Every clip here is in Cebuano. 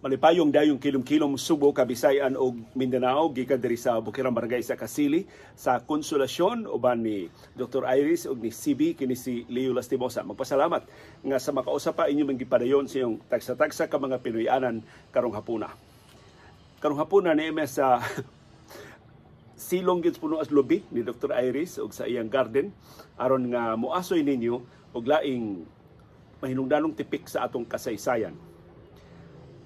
Malipayong dayong kilom-kilom Subo, Kabisayan ug Mindanao gikan diri sa Bukirang Barangay sa Kasili sa Konsolasyon uban ni Dr. Iris ug ni CB, kini si Leo Lastimosa. Magpasalamat nga sa makausa pa inyong gipadayon sa inyong tagsa-tagsa ka mga Pinoyanan karong hapuna. Karong hapuna ni sa silong gid puno as lubi ni Dr. Iris ug sa iyang garden aron nga moasoy ninyo og laing mahinungdanong tipik sa atong kasaysayan.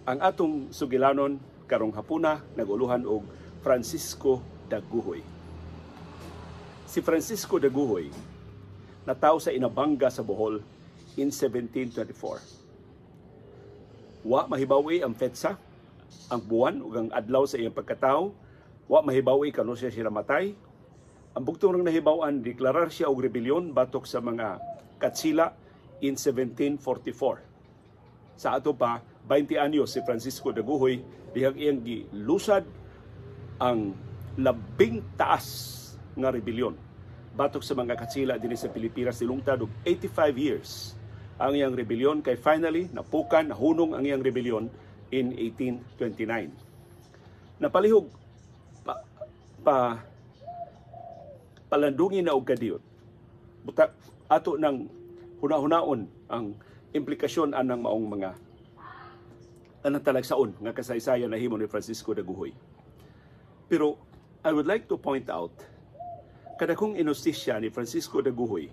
Ang atong sugilanon karong hapuna naguluhan og Francisco Daguhoy. Si Francisco Daguhoy natawo sa Inabanga sa Bohol in 1724. Wa mahibawi ang petsa, ang buwan ug ang adlaw sa iyang pagkatawo. Wa mahibawi kano siya namatay. Ang bugtong rang nahibaw-an, deklarar siya og rebelyon batok sa mga Katsila in 1744. Sa ato pa, 20 anyos si Francisco Daguhoy dihang iyang gilusad ang labing taas nga rebelyon batok sa mga Katsila dinhi sa Pilipinas. Nilungtad og 85 years ang iyang rebelyon kay finally napukan, nahunong ang iyang rebelyon in 1829. Napalihog pa, pa palandungin na og kadiyot. Buta ato nang huna-hunaon ang implikasyon anang maong mga anang talagsaon nga kasaysayan nahimo ni Francisco Daguhoy. Pero I would like to point out kadakong inustisya ni Francisco Daguhoy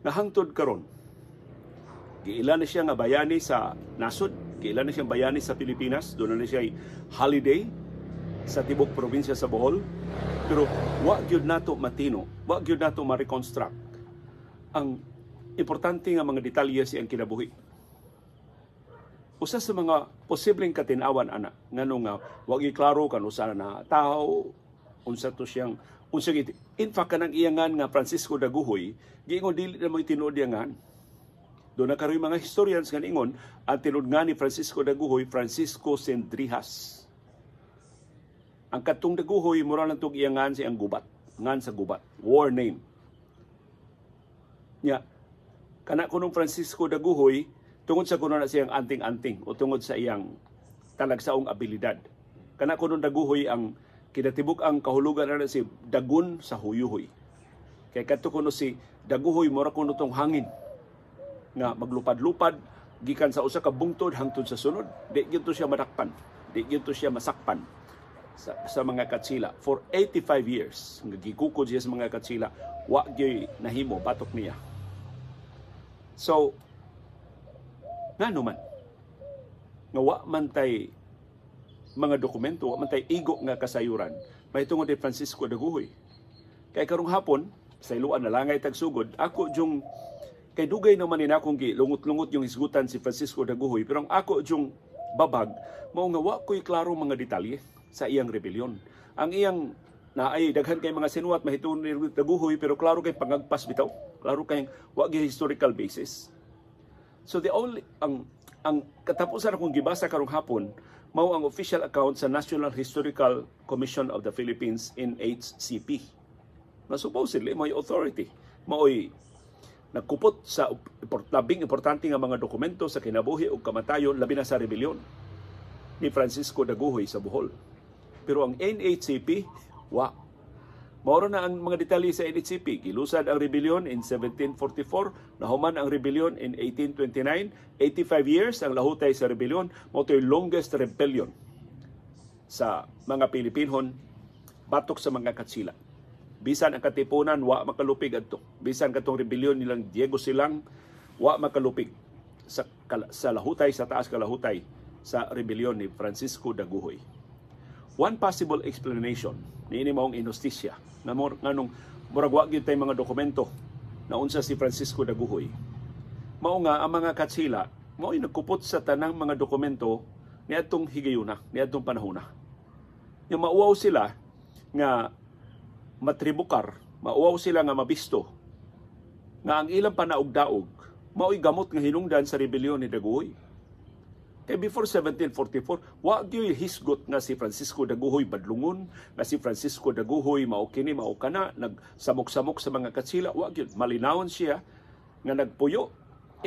nga hangtod karon giila na siya nga bayani sa nasod, giila na siyang bayani sa Pilipinas, doon na siya holiday sa tibok probinsya sa Bohol, pero wa gyud nato matino, wa gyud nato ma-reconstruct ang importante nga mga detalye sa iyang kinabuhi. Usa sa mga posibleng katinawan ana ngano nga wa gyud klaro kanu sa na tao, unsa to siyang unsa, in fact kanang iyangan nga Francisco Daguhoy, giingon dili na mo tinuod iyangan. Do na karoy mga historians nga ingon ang tinuod nga ni Francisco Daguhoy, Francisco Sendrijas. Ang katong Daguhoy mura lang tog iyangan sa iyang gubat, ngan sa gubat, war name. Nya kana kunong Francisco Daguhoy tungod sa kuno na siyang anting-anting o tungod sa iyang talagsaong abilidad. Kana kuno Daguhoy, ang kinatibuk ang kahulugan na si Dagun sa huyuhoy. Kay kadto kuno si Daguhoy mura kuno tong hangin nga maglupad-lupad gikan sa usa ka bungtod hangtod sa sunod, di gyud to siya madakpan, di gyud to siya masakpan sa mga Katsila for 85 years nga gikukod siya sa mga Katsila, wa gyud nahimo batok niya. So ngano man nga wa man tay mga dokumento, wa man tay igo nga kasayuran mahitungod ni Francisco Daguhoy? Kay karong hapon sa iluan na langay tagsugod ako jung kay dugay naman ni akong gilungot-lungot yung hisgutan si Francisco Daguhoy, pero ang ako jung babag mao nga wa ko'y klaro mga detalye sa iyang rebelyon. Ang iyang naay daghan kay mga sinuwat mahitungod ni Daguhoy, pero klaro kay pangagpas bitaw. Klaro kay wa gyud historical basis. So the only ang katapusan akong gibasa karong hapon mao ang official account sa National Historical Commission of the Philippines, NHCP, na supposedly may authority, maoy nagkupot sa labing importante nga mga dokumento sa kinabuhi ug kamatayon, labi na sa rebelyon ni Francisco Daguhoy sa Bohol. Pero ang NHCP, wa. Mauro na ang mga detalye sa NHCP. Gilusad ang rebellion in 1744, nahuman ang rebellion in 1829, 85 years ang lahutay sa rebellion, mao to'y longest rebellion sa mga Pilipinhon batok sa mga Katsila. Bisan ang Katipunan wa makalupig adto. Bisan katong rebellion nilang Diego Silang wa makalupig sa lahutay, sa taas kalahutay sa rebellion ni Francisco Daguhoy. One possible explanation niini maong inustisya nga nganong murag wa gyud tay mga dokumento na unsa si Francisco Daguhoy. Mao nga ang mga Katsila mao'y nagkupot sa tanang mga dokumento niadtong higayuna, niadtong panahona. Nga mauwaw sila nga matribukar, mauwaw sila nga mabisto nga ang ilang panaugdaog mao'y gamot nga hinungdan sa rebelyon ni Daguhoy. Kay before 1744, wa gyud hisgot nga si Francisco Daguhoy badlungon, nga si Francisco Daguhoy mao kini, mao kana, nagsamok-samok sa mga Katsila, wa gyud. Malinawon siya nga nagpuyo.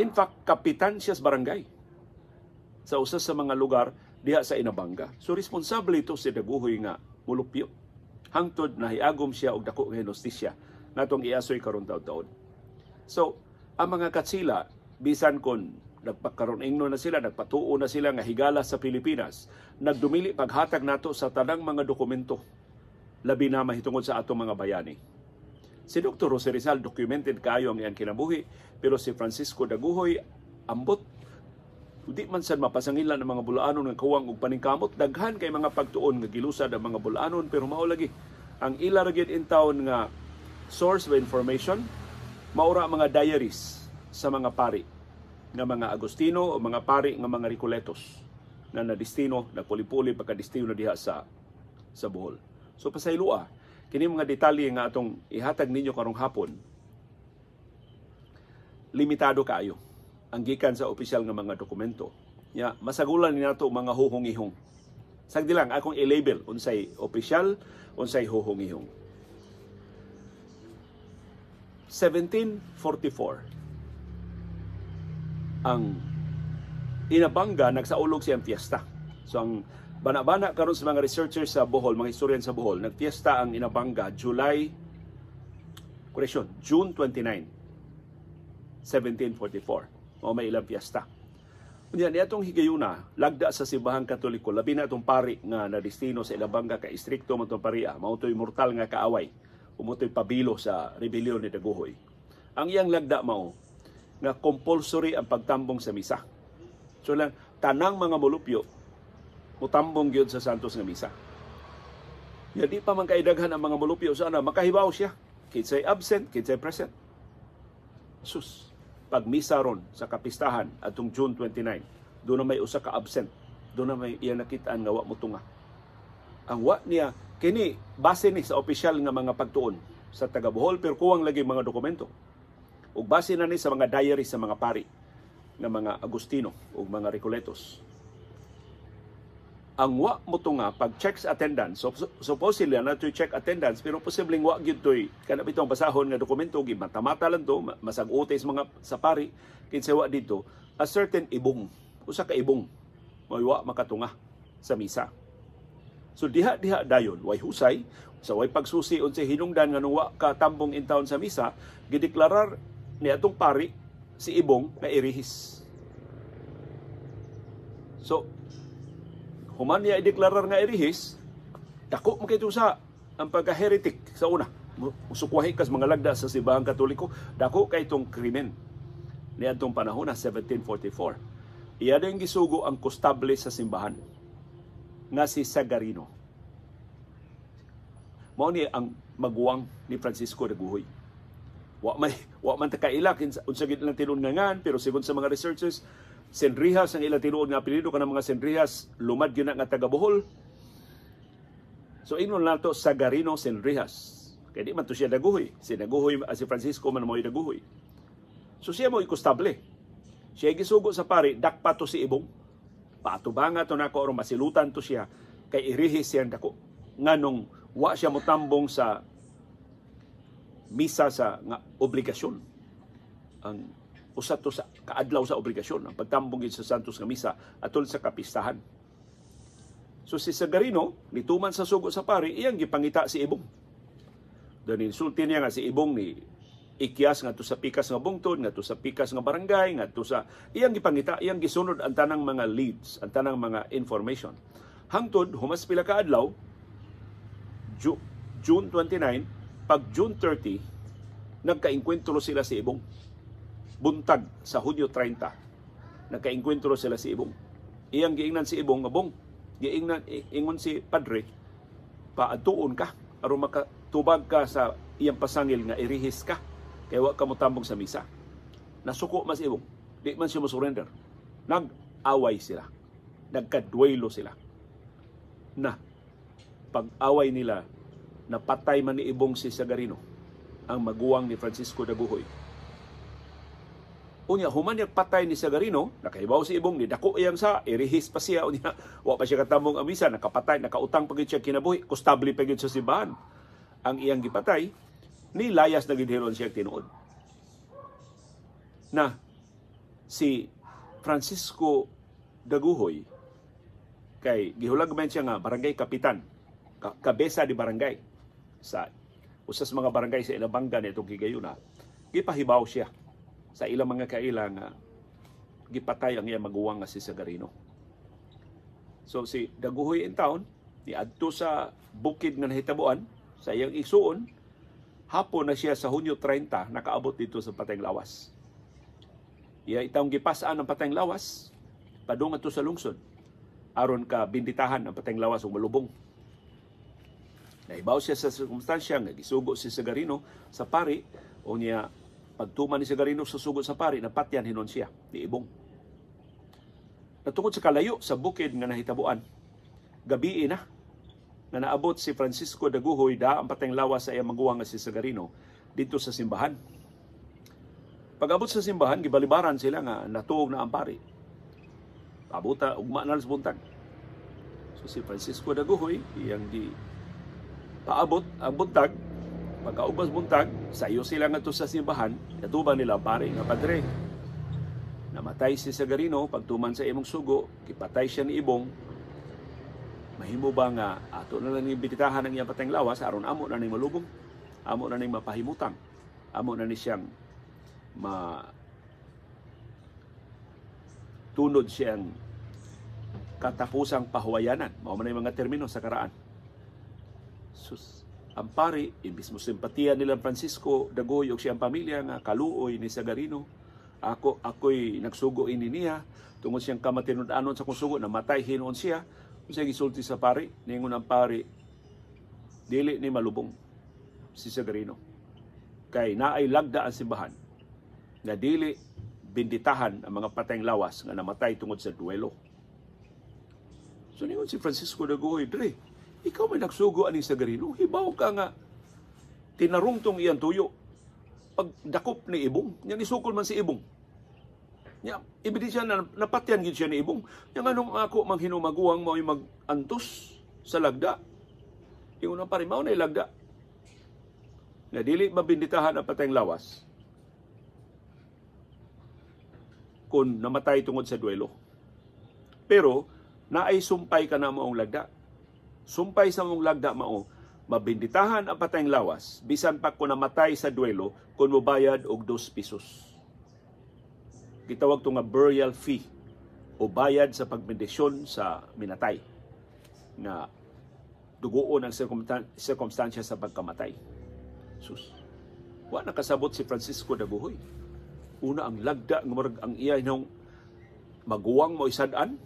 In fact, kapitan siya sa barangay sa usa sa mga lugar diha sa Inabanga. So responsable ito si Daguhoy nga mulupyo. Hangtod nahiagom siya og dako nga hinustisya natong iasoy karon taud-taon. So, ang mga Katsila, bisan kon nagpakaron ingno na sila, nagpatuo na sila nga higala sa Pilipinas, nagdumili paghatag nato sa tanang mga dokumento, labi na mahitungod sa atong mga bayani. Si Dr. Jose Rizal, documented kaayo ang iyang kinabuhi, pero si Francisco Daguhoy, ambot, di man sad mapasangilan ang mga bulaanon nga kuwang og paningkamot. Daghan kay mga pagtuon nga gilusad ang mga bulaanon, pero mao lagi ang ila ra gyud in town nga source of information, maura ang mga diaries sa mga pari nga mga Agustino o mga pari nga mga Recoletos na nadestino, nagpuli-puli pagkadestino diha sa Bohol. So pasayloa kini mga detalye nga atong ihatag ninyo karong hapon, limitado kaayo ang gikan sa opisyal nga mga dokumento. Ya, masagulan ni nato mga huhong-ihong. Sagdi lang akong i-label unsay opisyal, unsay huhong-ihong. 1744 ang Inabanga nagsaulog siyang fiesta. So ang bana-bana karon sa mga researchers sa Bohol, mga historian sa Bohol, nagfiesta ang Inabanga June 29, 1744. Mao may ilang fiesta. Unya niadtong higayuna, lagda sa simbahang Katoliko, labi na atong pari nga nadestino sa Inabanga kay istrikto man tong pariya, mao to'y mortal nga kaaway, umutoy pabilo sa rebellion ni Daguhoy. Ang iyang lagda mao nga compulsory ang pagtambong sa misa. So lang tanang mga molupyo mutambong gyud sa Santos nga misa. Ya di pa man kaidaghan ang mga molupyo sa ana, makahibaw siya kinsay absent, kinsay present. Sus, pag misa ron sa kapistahan atong June 29, doon na may usa ka absent, doon na may iya nakitaan nga wa motunga. Ang wa niya kini base ni sa opisyal nga mga pagtuon sa taga Bohol, pero kuwang lagi mga dokumento. Ug base na ni sa mga diary sa mga pari nga mga Agustino ug mga Recoletos. Ang wa motunga pag check sa attendance, so supposedly na to check attendance, pero posibleng wa gyud toy kana bitong basahon nga dokumento, gi mata-mata lang to, masag-utay sa mga sa pari kinsa wa didto, a certain ibong, usa ka ibong moy wa makatunga sa misa. So diha dayon way husay sa way pagsusi unsay hinungdan nga wa ka tambong in town sa misa, gideklarar ni atong pari si ibong nga irihis. So human niya ideklarar nga irihis, dako man kay sa ang pagka-heretic sa una. Musukwahi kas mga lagda sa simbahang Katoliko, dako kay itong krimen niadtong panahon na 1744. Iya din gisugo ang kostable sa simbahan nga si Sagarino. Mao ni ang maguwang ni Francisco Daguhoy. Wa man ta kaila unsa gid ilang tinuod nga ngan, pero sigon sa mga researchers, Senrijas ang ilang tinuod nga apelyido, kanang mga Senrijas lumad gyud na nga taga Bohol. So ingon nato Sagarino Senrijas. Kay di man to siya Daguhoy. Si Daguhoy, si Francisco man mo'y Daguhoy. So siya mo'y kostable. Siya gisugo sa pari, dakpa to si Ibong. Paatubanga to nako aron masilutan to siya kay irihis siyang dako. Nganong wa siya motambong sa misa sa nga obligasyon. Ang usa to sa kaadlaw sa obligasyon, ang pagtambong sa Santos nga misa atol sa kapistahan. So si Sagarino nituman sa sugo sa pari, iyang gipangita si Ibong. Doon insulti niya nga si Ibong ni ikyas ngadto sa pikas nga bungtod, ngadto sa pikas nga barangay, ngadto sa iyang gipangita, iyang gisunod ang tanang mga leads, ang tanang mga information. Hangtod humas pila ka adlaw, June 29, pag June 30, nagkaengkwentro sila si Ibong. Buntag sa Hunyo 30, nagkaengkwentro sila si Ibong. Iyang giingnan si Ibong, abong, giingnan ingon si padre, paadtuon ka aron makatubag ka sa iyang pasangil nga irihis ka kay wa ka motambong sa misa. Nasuko man si Ibong, di man siya mo-surrender. Nag-away sila. Nagkadwelo sila. Na pag-away nila, napatay man ni Ibong si Sagarino, ang maguwang ni Francisco Daguhoy. Unya, human niya patay ni Sagarino, nakahibaw si Ibong, ni dako iyang sa, irihis pa siya, unya, wa pa siya katambong ang misa, nakapatay, nakautang pa gyud siya kinabuhi, kostable pa gyud sa simbahan. Ang iyang gipatay, ni layas na gyud hiron siya tinuod. Na si Francisco Daguhoy, Kay gihulag man siya nga barangay kapitan, kabesa di barangay sa usa sa mga barangay sa Inabanga nitong higayuna. Gipahibaw siya sa ilang mga kaila nga gipatay ang iyang maguwang nga si Sagarino. So si Daguhoy in town niadto sa bukid nga nahitabuan sa iyang igsuon. Hapon na siya sa Hunyo 30 nakaabot dito sa patayng lawas. Iya itawong gipas-an ang patayng lawas padung adto sa lungsod aron ka binditahan ang patayng lawas ug malubong. Nahibaw siya sa sirkumstansya nga gisugo si Sagarino sa pari o niya pagtuman ni Sagarino sa sugo sa pari, napatyan hinon siya ni Ibong. Natungod sa kalayo sa bukid nga nahitabuan, gabii na nga naabot si Francisco Daguhoy da ang patayng lawas sa iyang maguwang nga si Sagarino dito sa simbahan. Pag-abot sa simbahan, gibalibaran sila nga natuog na ang pari. Pabuta, ugma na sa buntag. So si Francisco Daguhoy, iyang di paabot ang buntag. Pagkaubas buntag, sayo sila nga sa simbahan, natuban nila ang pari nga, "Padre, namatay si Sagarino, pagtuman sa imong sugo, gipatay siya ni Ibong. Mahimo ba nga ato na lang binditahan ang iyang patayng lawas aron amo na ning malubong, amo na ning mapahimutang, amo na ni siyang ma tunod siyang katapusang pahuwayanan"? Mao man mga termino sa karaan. Sus, ang pari, imbis mo simpatiya nila Francisco Dagoy og siyang pamilya nga kaluoy ni Sagarino, ako ako'y nagsugo ini niya tungod siyang kamatinud-anon sa kong sugo, namatay hinuon siya. Kung siya gisulti sa pari, ningon ang pari, "Dili ni malubong si Sagarino. Kay naay lagda ang simbahan nga dili binditahan ang mga patayng lawas nga namatay tungod sa duelo." So ningon si Francisco Dagoy, "Dre, ikaw may nagsugo ani Sagarino, hibaw ka nga tinarong tong iyang tuyo pagdakop ni Ibong, nya nisukol man si Ibong. Nya ebidensya na napatyan gid siya ni Ibong. Nya nganong ako manghinumaguwang mao'y mag-antos sa lagda?" Ingon ang pari, "Mao na lagda nga dili mabinditahan ang patayng lawas kung namatay tungod sa duelo. Pero naay sumpay ka na maong lagda. Sumpay sa mong lagda mao mabinditahan ang patayng lawas bisan pa kung namatay sa duelo kung mobayad og 2 pesos." Gitawag to nga burial fee o bayad sa pagbendisyon sa minatay nga dugoon ang sirkumstansya sa pagkamatay. Sus. Wa nakasabot si Francisco Daguhoy. Una ang lagda nga murag ang iya hinong maguwang mo isad-an,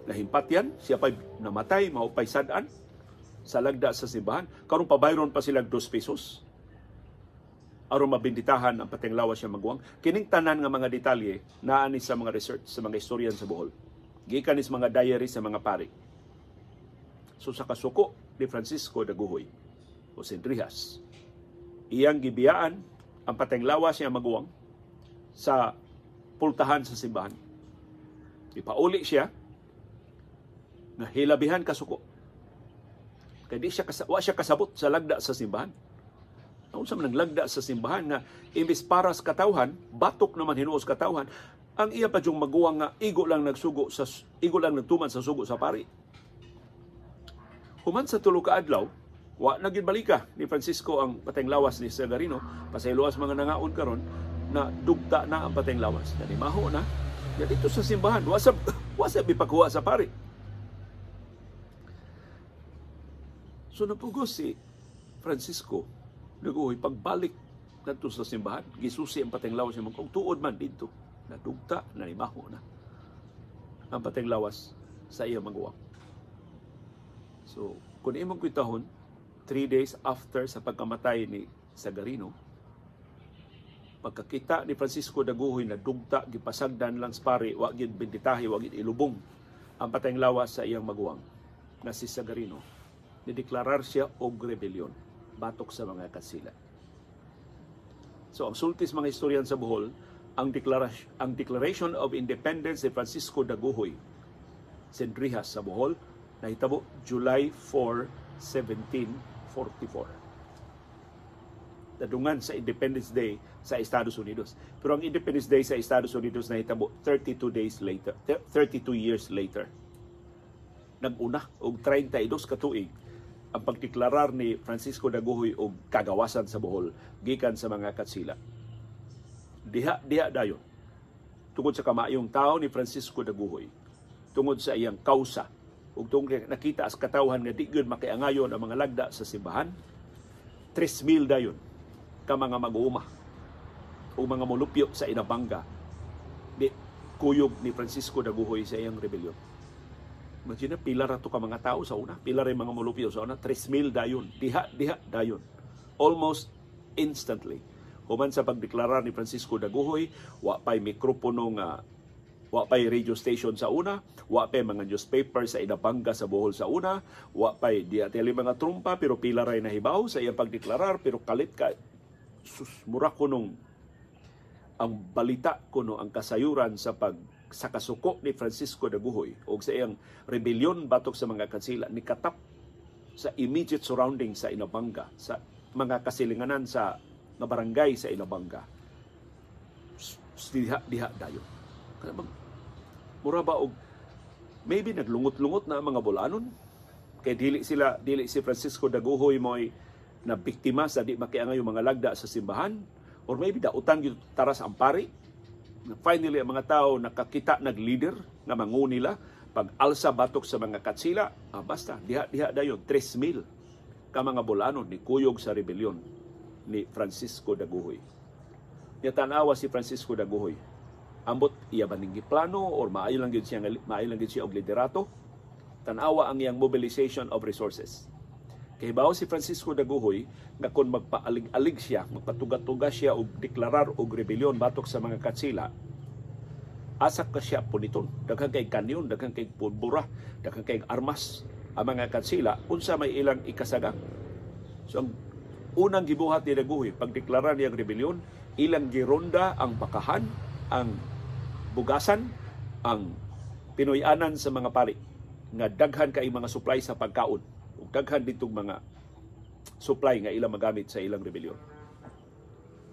nahimpatyan, siya pa'y namatay, mao pa'y sad-an sa lagda sa simbahan. Karon pabayron pa sila 2 pesos aron mabinditahan ang pateng lawas siya maguwang. Kining tanan nga mga detalye naa ni sa mga research sa mga historian sa Bohol. Gikan ni sa mga diary sa mga pari. So sa kasuko ni Francisco Daguhoy o Sendrijas, iyang gibiyaan ang pateng lawas niya maguwang sa pultahan sa simbahan. Ipauli siya na hilabihan kasuko. Kay di siya wa siya kasabot sa lagda sa simbahan. Unsa man ang lagda sa simbahan nga imbis para sa katawhan, batok naman hinuos katawhan, ang iya pa yung maguwang nga igo lang nagsugo sa igo lang nagtuman sa sugo sa pari. Human sa tulo ka adlaw, wa na gyud balika ni Francisco ang pateng lawas ni Sagarino. Pasayloas mga nangaon karon na dugta na ang pateng lawas. Nanimaho na. Ya dito sa simbahan, wa sa bipakuha sa pari. So napugos si Francisco Daguhoy pagbalik kadto sa simbahan, gisusi ang pateng lawas niya, kung tuod man didto nadugta, nanimaho na ang pateng lawas sa iya maguwang. So kung imong kwitahon, 3 days after sa pagkamatay ni Sagarino, pagkakita ni Francisco Daguhoy na dugta, gipasagdan lang sa pari, wa gid binditahi, wa gid ilubong ang pateng lawas sa iyang maguwang na si Sagarino, nideklarar siya og rebellion batok sa mga Kastila. So ang sultis mga historian sa Bohol, ang Declaration of Independence ni Francisco Daguhoy Sendrijas sa Bohol nahitabo July 4, 1744. Dadungan sa Independence Day sa Estados Unidos. Pero ang Independence Day sa Estados Unidos nahitabo 32 days later, 32 years later. Nag-una og 32 ka tuig ang pagdeklarar ni Francisco Dagohoy og kagawasan sa Bohol gikan sa mga Katsila. Diha diha dayon, tungod sa kamaayong tao ni Francisco Dagohoy, tungod sa iyang kausa ug tungod nakita as katawhan nga di gyud makiangayon ang mga lagda sa simbahan, 3,000 dayon ka mga mag-uuma o mga molupyo sa Inabanga di kuyog ni Francisco Dagohoy sa iyang rebelyon. Imagine, pila ra to ka mga tao sa una, pila rin mga molupyo sa una, 3,000 dayon, diha diha dayon. Almost instantly. Human sa pagdeklarar ni Francisco Dagohoy, wa pay mikropono nga, wa pay radio station sa una, wa pay mga newspaper sa Inabanga sa Bohol sa una, wa pay di ateli mga trumpa, pero pila ray nahibaw sa iyang pagdeklarar, pero kalit ka sus, mura kunong ang balita kuno, ang kasayuran sa pag sa kasuko ni Francisco Dagohoy o sa iyang rebelyon batok sa mga Katsila ni katap sa immediate surroundings sa Inabanga, sa mga kasilinganan sa nga barangay sa Inabanga. Diha diha dayon. Kana bang mura ba og maybe naglungot-lungot na ang mga Bolanon kay dili si Francisco Dagohoy mo'y na biktima sa di makiangay mga lagda sa simbahan, or maybe dautan gyud taras ang pari. Finally, ang mga tao nakakita nag leader nga mangu nila pag alsa batok sa mga Katsila. Basta diha diha dayon 3,000 ka mga Bolanon ni kuyog sa rebelyon ni Francisco Dagohoy. Nya tan-awa si Francisco Dagohoy, ambot iya ba ning giplano or maayo lang gyud siya og liderato. Tan-awa ang iyang mobilization of resources. Kay hibaw si Francisco Dagohoy nga kung magpaalig-alig siya, magpatuga-tuga siya og deklarar og rebelyon batok sa mga Katsila, asa ka siya puniton? Daghan kay kanyon, daghan kay pulbura, daghan kay armas ang mga Katsila, unsa may ilang ikasagang? So ang unang gibuhat ni Dagohoy pagdeklarar niyang rebelyon, ilang gironda ang bakahan, ang bugasan, ang Pinoy-anan sa mga pari nga daghan kay mga supply sa pagkaon ug daghan ditong mga supply nga ilang magamit sa ilang rebelyon.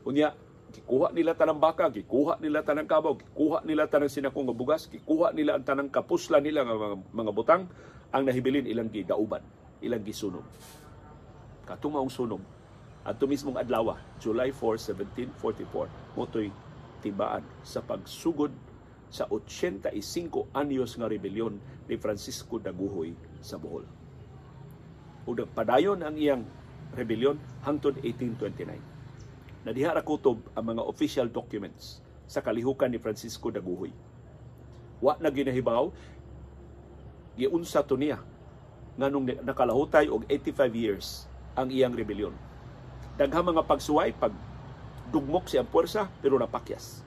Unya, gikuha nila tanang baka, gikuha nila tanang kabaw, gikuha nila tanang sinakong nga bugas, gikuha nila ang tanang kapusla nila nga mga butang, ang nahibilin ilang gidauban, ilang gisunog. Katong sunog, adto mismong adlaw, July 4, 1744, motoy tibaan sa pagsugod sa 85 anyos nga rebelyon ni Francisco Dagohoy sa Bohol. Ug nagpadayon ang iyang rebelyon hangtod 1829. Nadiha ra kutob ang mga official documents sa kalihukan ni Francisco Dagohoy. Wa na ginahibaw giunsa to niya nganong nakalahutay og 85 years ang iyang rebelyon. Daghang mga pagsuway, pag dugmok siyang puwersa, pero napakyas.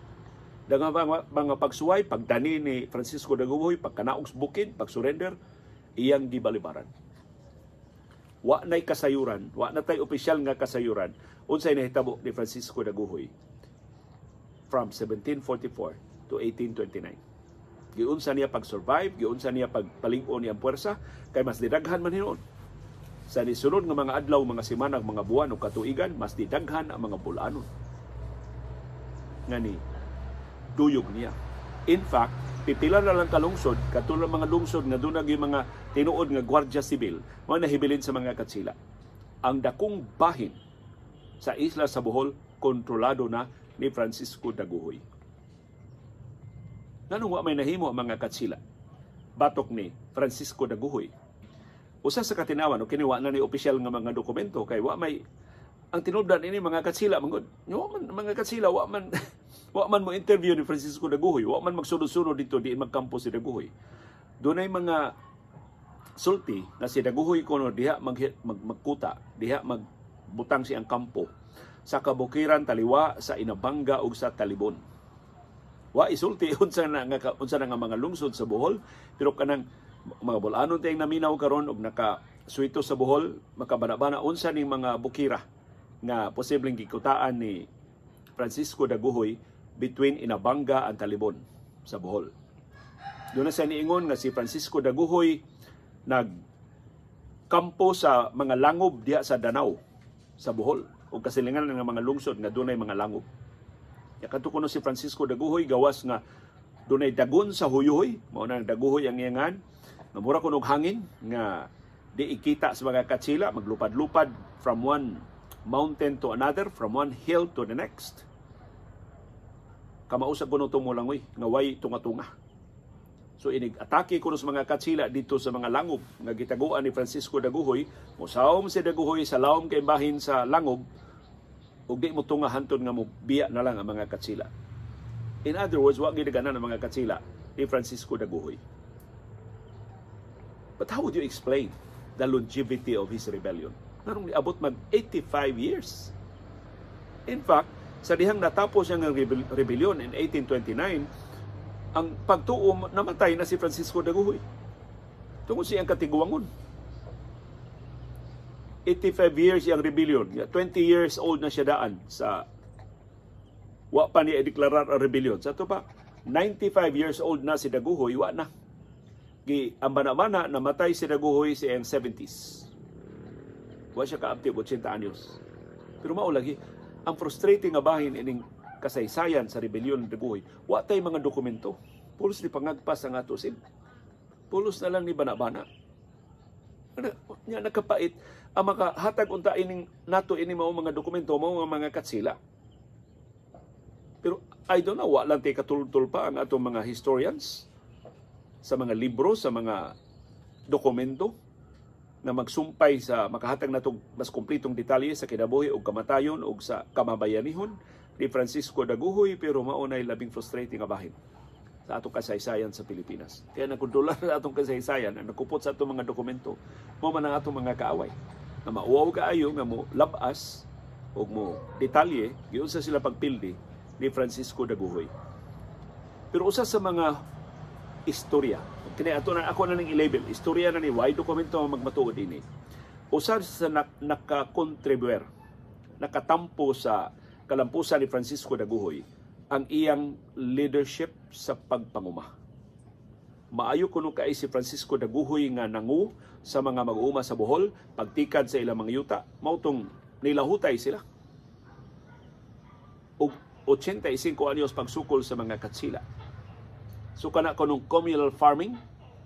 Daghang mga pagsuway, pagdani ni Francisco Dagohoy, pagkanaog sa bukid, pag-surrender, iyang gibalibaran. Wa na'y kasayuran, wa na tay opisyal nga kasayuran unsay nahitabo ni Francisco Dagohoy from 1744 to 1829. Giunsa niya pag-survive, giunsa niya pagpalig-on niyang puwersa, kay mas didaghan man hinuon. Sa nisunod nga mga adlaw, mga semana, mga buwan o katuigan, mas didaghan ang mga Bolanon nga ni duyog niya. In fact, pipila na lang kalungsod, katulad mga lungsod nga doon yung mga tinuod nga Guardia Civil, mga nahibilin sa mga Katsila. Ang dakong bahin sa isla sa Bohol, kontrolado na ni Francisco Dagohoy. Nganong wa may nahimo ang mga Katsila batok ni Francisco Dagohoy? Usa sa katinawan, o kini wa na ni opisyal nga mga dokumento, kay wa may ang tinubdan ini mga Katsila mangod. Wa man mga Katsila, wa man mo interview ni Francisco Dagohoy, wa man magsunod-sunod dito di magkampo si Dagohoy. Dunay mga sulti na si Dagohoy kuno diha magkuta, diha magbutang siyang kampo sa kabukiran taliwa sa Inabanga ug sa Talibon. Wa isulti unsa na nga mga lungsod sa Bohol, pero kanang mga Bolanon tayong naminaw karon og naka suwito sa Bohol, makabana-bana unsa ning mga bukira nga posibleng gikutaan ni Francisco Dagohoy between Inabanga and Talibon sa Bohol. Doon na siya niingon nga si Francisco Dagohoy nagkampo sa mga langob diha sa Danau sa Bohol o kasilingan ng mga lungsod nga dunay mga langob. Ya kadto kuno si Francisco Dagohoy, gawas nga dunay dagon sa Huyuhoy, mao na ang Dagohoy ang iyangan. Nga mura kunog hangin nga di ikita sa mga katsila, maglupad-lupad from one mountain to another, from one hill to the next. Kamao sa kuno tumulangoy nga way tunga-tunga. So inig atake kuno sa mga katsila dito sa mga langob nga gitaguan ni Francisco Dagohoy, mosawom si Dagohoy sa lawom kay bahin sa langob ug di mo tunga hantod nga mo biya na lang ang mga katsila. In other words, wa gid ang mga katsila ni Francisco Dagohoy. But how would you explain the longevity of his rebellion? Nganong niabot mag 85 years? In fact, sa dihang natapos ang rebellion in 1829, ang pagtuo namatay na si Francisco Dagohoy. Tungod siyang katiguangon. 85 years yung rebellion. 20 years old na siya daan sa wa pa niya deklarar ang rebellion. Sa ato pa, 95 years old na si Dagohoy, wa na. Gi ang bana-bana, namatay si Dagohoy sa iyang 70s. Wa siya kaabti 80 anyos. Pero mao lagi, ang frustrating nga bahin ining kasaysayan sa rebellion ni Dagohoy, wa tay mga dokumento. Pulos ni pangagpas ang ato sid. Pulos na lang ni bana-bana. Nya nakapait ang makahatag unta ining nato ini mao mga dokumento mao nga mga katsila. Pero I don't know, wa lang tay katultol pa ang atong mga historians sa mga libro, sa mga dokumento na magsumpay sa makahatag natong mas kumpletong detalye sa kinabuhi og kamatayon og sa kamabayanihon ni Francisco Dagohoy, pero mao nay labing frustrating nga bahin sa atong kasaysayan sa Pilipinas. Kaya nagkontrolar sa atong kasaysayan, ang nagkupot sa atong mga dokumento, mao man ang atong mga kaaway. Na mauwaw kaayo nga mo labas og mo detalye giunsa sila pagpildi ni Francisco Dagohoy. Pero usa sa mga istorya, kini ato na ako na ning i-label, istorya na ni, way dokumento ang magmatuod ini. Usa sa nakakontribuer, nakatampo sa kalampusan ni Francisco Dagohoy ang iyang leadership sa pagpanguma. Maayo kuno kay si Francisco Dagohoy nga nangu sa mga mag-uuma sa Bohol, pagtikad sa ilang mga yuta, mao tong nilahutay sila. Og 85 anyos pagsukol sa mga katsila. So kana kunong communal farming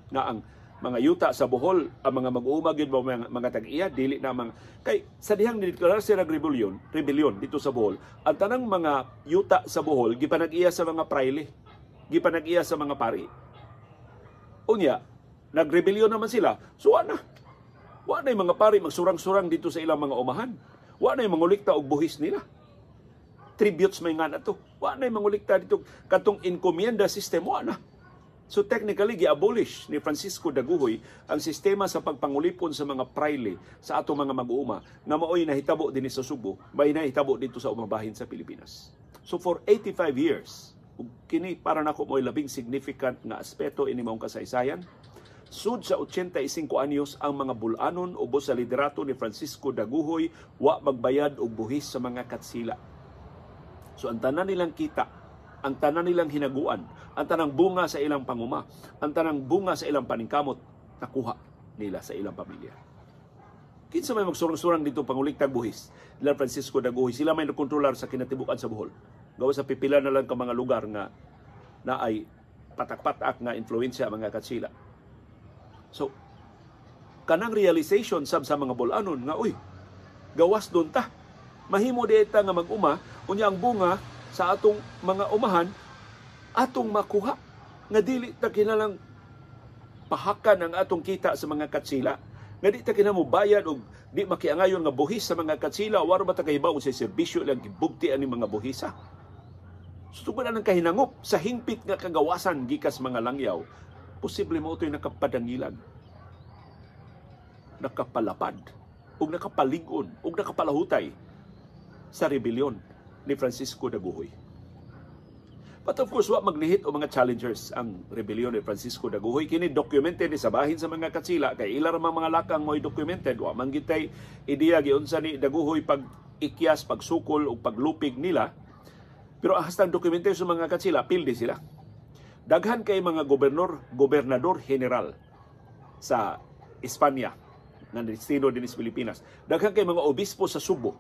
nga ang mga yuta sa Bohol, ang mga mag-uuma gyud ba mga tag-iya, dili na mga kay sa dihang nideklarar sila rebellion dito sa Bohol, ang tanang mga yuta sa Bohol gipanag-iya sa mga prayle, gipanag-iya sa mga pari. Unya, nagrebellion naman sila, so wa na. Wa na yung mga pari magsurang-surang dito sa ilang mga umahan. Wa na yung mangulikta og buhis nila. Tributes may nga na to. Wa na yung mangulikta dito. Katong encomienda system, wa na. So technically, gi-abolish ni Francisco Dagohoy ang sistema sa pagpangulipon sa mga prayle sa atong mga mag-uuma nga maoy nahitabo dinhi sa Subo, may nahitabo dito sa umabahin sa Pilipinas. So for 85 years, ug kini para nako mo'y labing significant nga aspeto ini maong kasaysayan, sud sa 85 anyos ang mga bulanon ubos sa liderato ni Francisco Dagohoy wa magbayad og buhis sa mga katsila. So ang tanan nilang kita, ang tanan nilang hinaguan, ang tanang bunga sa ilang panguma, ang tanang bunga sa ilang paningkamot, nakuha nila sa ilang pamilya. Kinsa may magsurang-surang dito panguliktag buhis? Nila Francisco Dagohoy, sila may nakontrolar sa kinatibukan sa Bohol. Gawa sa pipila na lang ka mga lugar nga na ay patak-patak nga influensya mga katsila. So, kanang realization sab sa mga bulanon nga, uy, gawas doon ta. Mahimo di ta nga mag-uma, unya ang bunga sa atong mga umahan, atong makuha. Nga dili ta kinalang pahakan ang atong kita sa mga katsila. Nga di ta kinahanglan bayad og di makiangayon nga buhis sa mga katsila, waro ba ta kahibaw sa serbisyo lang gibugti ani mga buhisa. So, tungod ang kahinangop sa hingpit nga kagawasan gikas mga langyaw, posible mo ito'y nakapadangilan, nakapalapad, ug nakapalig-on, ug nakapalahutay sa rebellion ni Francisco Dagohoy. But of course, wa maglihit o mga challengers ang rebellion ni Francisco Dagohoy. Kini documented ni sa bahin sa mga katsila, kay ila ra mga lakang mo'y documented. Wa man gitay ideya giunsa ni Dagohoy pag ikyas, pagsukol o paglupig nila. Pero hastang documented sa mga katsila, pildi sila. Daghan kay mga gobernador general sa Espanya nga destino dinhi sa Pilipinas. Daghan kay mga obispo sa Subo,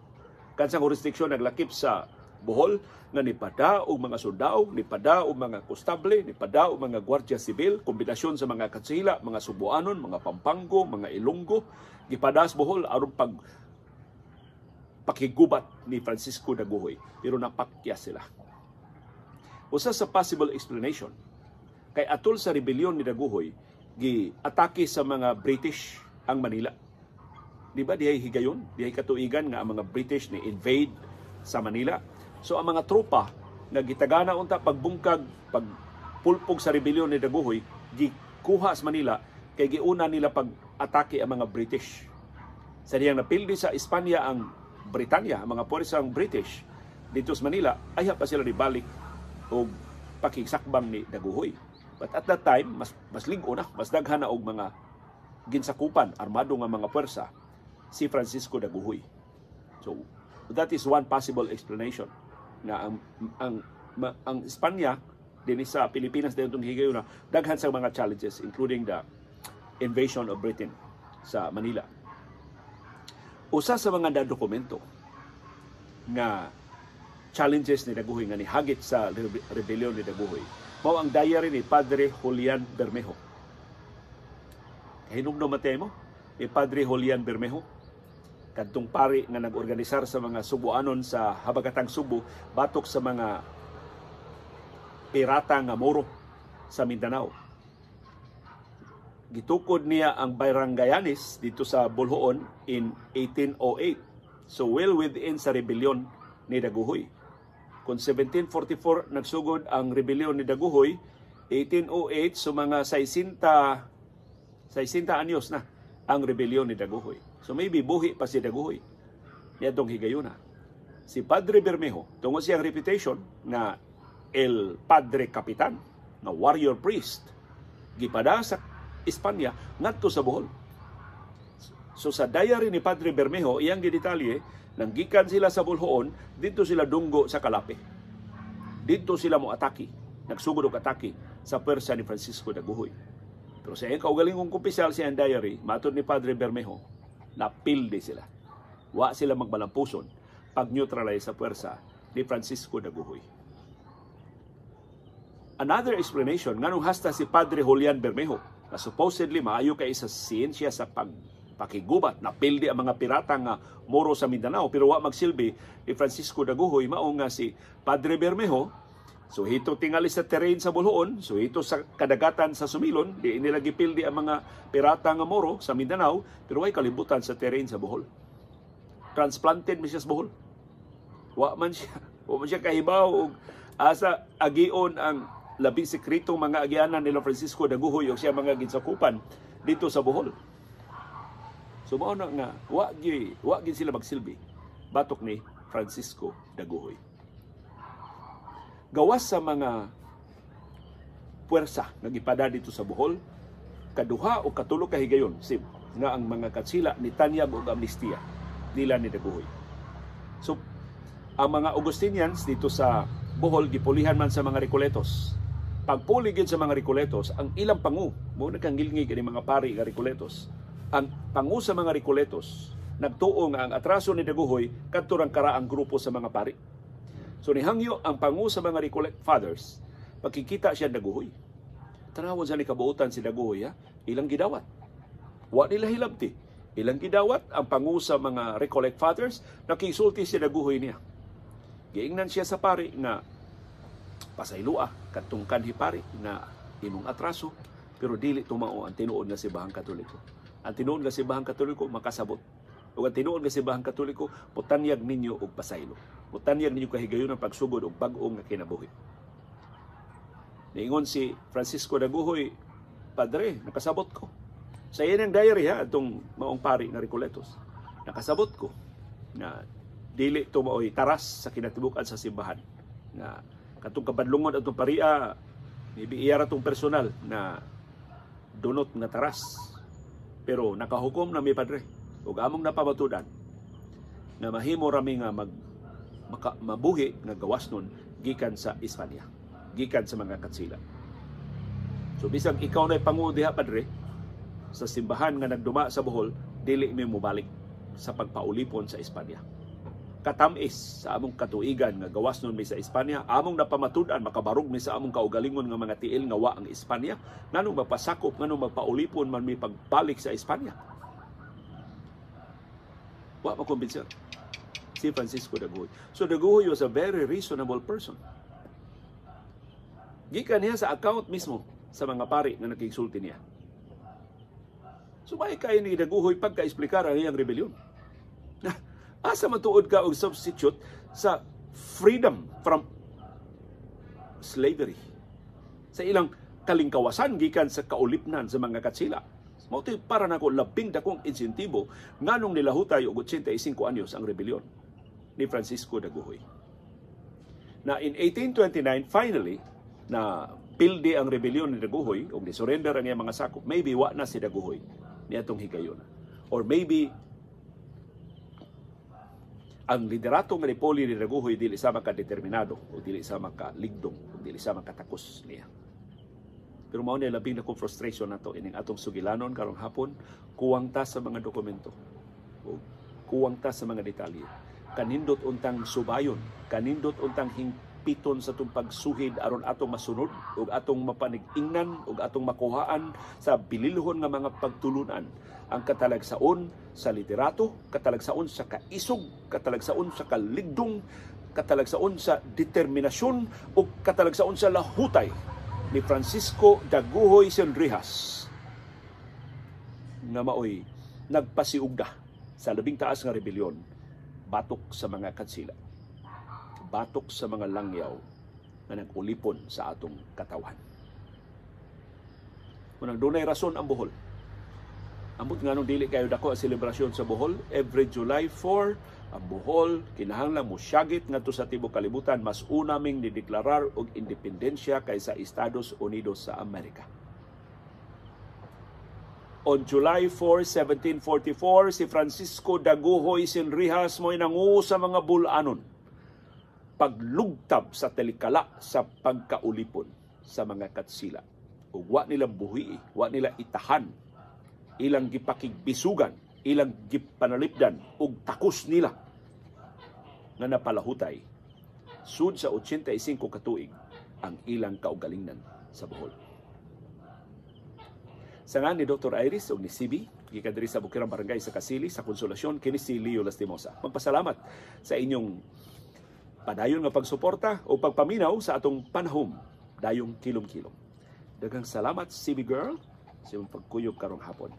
kansang jurisdiksyon naglakip sa Bohol nga nipada og mga sundao, nipada og mga kostable, nipada og mga gwardiya sibil, kombinasyon sa mga Katsila, mga Subuanon, mga Pampango, mga Ilonggo, gipada sa Bohol aron pag pakigubat ni Francisco Dagohoy, pero napakya sila. Usa sa possible explanation kay atol sa rebellion ni Dagohoy, gi-atake sa mga British ang Manila. Di ba dihay higayon, dihay katuigan nga ang mga British ni invade sa Manila? So ang mga tropa nga gitagana unta pagbungkag, pagpulpog sa rebellion ni Dagohoy, gikuha sa Manila kay giuna nila pag-atake ang mga British. Sa diyang napildi sa Espanya ang Britanya, ang mga puwersang British dito sa Manila, ay pa sila nibalik og pakigsakbang ni Dagohoy. But at that time, mas lig-o na, mas daghan na og mga ginsakupan, armado nga mga puwersa si Francisco Dagohoy. So that is one possible explanation nga ang Espanya dinhi sa Pilipinas din itong higayon na daghan sa mga challenges, including the invasion of Britain sa Manila. Usa sa mga dokumento nga challenges ni Dagohoy nga nihagit sa rebellion ni Dagohoy mao ang diary ni Padre Julian Bermejo. Kahinumdom mo ni Padre Julian Bermejo, kadtong pari nga nag-organisar sa mga Subuanon sa Habagatang Subo batok sa mga pirata nga Moro sa Mindanao. Gitukod niya ang Barangayanis dito sa Boljoon in 1808. So well within sa rebellion ni Dagohoy. Kung 1744 nagsugod ang rebellion ni Dagohoy, 1808, so mga 60 anyos na ang rebellion ni Dagohoy. So maybe buhi pa si Dagohoy niadtong higayuna. Si Padre Bermejo, tungod siyang reputation na El Padre Kapitan, na warrior priest, gipada sa Espanya ngadto sa Bohol. So sa diary ni Padre Bermejo, iyang gidetalye, nang gikan sila sa Boljoon, dito sila dunggo sa Calape. Dito sila mo atake, nagsugod og atake sa pwersa ni Francisco Dagohoy. Pero sa iyang kaugalingong kumpisal sa iyang diary, matod ni Padre Bermejo, napildi sila. Wa sila magmalampuson pag-neutralize sa pwersa ni Francisco Dagohoy. Another explanation nganong hasta si Padre Julian Bermejo na supposedly maayo kay sa siyensya sa pagpakigubat, napildi ang mga pirata nga Moro sa Mindanao pero wa magsilbi ni Francisco Dagohoy, mao nga si Padre Bermejo suhito tingali sa terrain sa Boljoon, suhito sa kadagatan sa Sumilon, di nila gipildi ang mga pirata nga Moro sa Mindanao, pero way kalibutan sa terrain sa Bohol. Transplanted mi siya sa Bohol. Wa man siya kahibaw og asa agion ang labing sekretong mga agianan nila Francisco Dagohoy o siya mga ginsakupan dito sa Bohol. So mao na nga wa gi sila magsilbi batok ni Francisco Dagohoy. Gawas sa mga puwersa nga gipada dito sa Bohol, kaduha o katulo ka higayon sib nga ang mga Katsila ni tanyag og amnestiya nila ni Dagohoy. So ang mga Augustinians dito sa Bohol gipulihan man sa mga Recoletos. Pagpuli gid sa mga Recoletos, ang ilang pangu, mo nakangilngig ani mga pari nga Recoletos. Ang pangu sa mga Recoletos nagtuo nga ang atraso ni Dagohoy kadto rang karaang grupo sa mga pari. So nihangyo ang pangu sa mga Recollect Fathers, pagkikita siya Dagohoy. Tanawon sa ni kabuotan si Dagohoy, ha? Ilang gidawat. Wa nila hilabti. Ilang gidawat ang pangu sa mga Recollect Fathers, nakisulti si Dagohoy niya. Giingnan siya sa pari nga pasaylua kadtong kanhi pari na imong atraso, pero dili tumao ang tinuod nga Simbahang Katoliko. Ang tinuod nga Simbahang Katoliko makasabot. Ug ang tinuod nga Simbahang Katoliko mutanyag ninyo og pasaylo. Mutanyag ninyo kahigayon ang pagsugod og bag-o nga kinabuhi. Niingon si Francisco Dagohoy, "Padre, nakasabot ko." Sa iyang diary ha, atong maong pari nga Recoletos. "Nakasabot ko na dili to maoy taras sa kinatibuk-an sa simbahan. Nga katong kabadlungon atong paria, maybe iya ra tong personal na dunot nga taras. Pero nakahukom na mi, Padre, ug among napamatudan na mahimo rami nga mabuhi nga gawas nun gikan sa Espanya, gikan sa mga Katsila. So bisag ikaw na pangu diha, Padre, sa simbahan nga nagduma sa Bohol, dili mi mobalik sa pagpaulipon sa Espanya." Katamis sa among katuigan nga gawas nun mi sa Espanya, among napamatud-an makabarog mi sa among kaugalingon nga mga tiil nga wa ang Espanya, nganong mapasakop, nganong mapaulipon man mi pagbalik sa Espanya? Wa makumbinser si Francisco Dagohoy. So Dagohoy was a very reasonable person. Gikan niya sa account mismo sa mga pari nga nakigsulti niya. So may kay ni Dagohoy pagka-eksplikar ang iyang rebellion. Asa matuod ka og substitute sa freedom from slavery? Sa ilang kalingkawasan gikan sa kaulipnan sa mga katsila. Mao para nako labing dakong insentibo nganong nilahutay og 85 anyos ang rebellion ni Francisco Dagohoy. Na in 1829, finally na pildi ang rebellion ni Dagohoy ug ni-surrender ang iyang mga sakop. Maybe wa na si Dagohoy niadtong higayon. Or maybe ang liderato nga nipuli ni Dagohoy dili sama ka determinado o dili sama ka ligdong o dili sama katakos niya. Pero mao ni labing na frustration nato ining atong sugilanon karong hapon, kuwang ta sa mga dokumento o kuwang ta sa mga detalye. Kanindot untang subayon, kanindot untang hingpiton sa atong pagsuhid aron atong masunod ug atong mapanig-ingnan ug atong makuhaan sa bililhon nga mga pagtulunan ang katalagsaon sa literato, katalagsaon sa kaisog, katalagsaon sa kaligdong, katalagsaon sa determinasyon o katalagsaon sa lahutay ni Francisco Dagohoy Sendrijas nga maoy nagpasiugda sa labing taas nga rebelyon batok sa mga katsila, batok sa mga langyaw nga nag-ulipon sa atong katawan. Kung dunay rason ang Bohol, ambot nganong dili kayo dako ang selebrasyon sa Bohol every July 4. Ang Bohol kinahanglan mo syagit ngadto sa tibuok kalibutan, mas una ming nideklarar og independensya kaysa Estados Unidos sa Amerika. On July 4, 1744, si Francisco Dagohoy Senrijas mo'y nangu sa mga bulanon paglugtab sa talikala sa pagkaulipon sa mga katsila. Ug wa nila buhi, wa nila itahan, ilang gipakigbisugan, ilang gipanalipdan ug takos nila nga napalahutay sud sa 85 ka tuig ang ilang kaugalingnan sa Bohol. Sa nga ni Dr. Iris ug ni CB, gikan diri sa Bukirang Barangay sa Kasili, sa Konsolasyon, kini si Leo Lastimosa. Magpasalamat sa inyong padayon nga pagsuporta o pagpaminaw sa atong panahom dayong kilom-kilom. Daghang salamat, CB girl, sa imong pagkuyog karong hapon.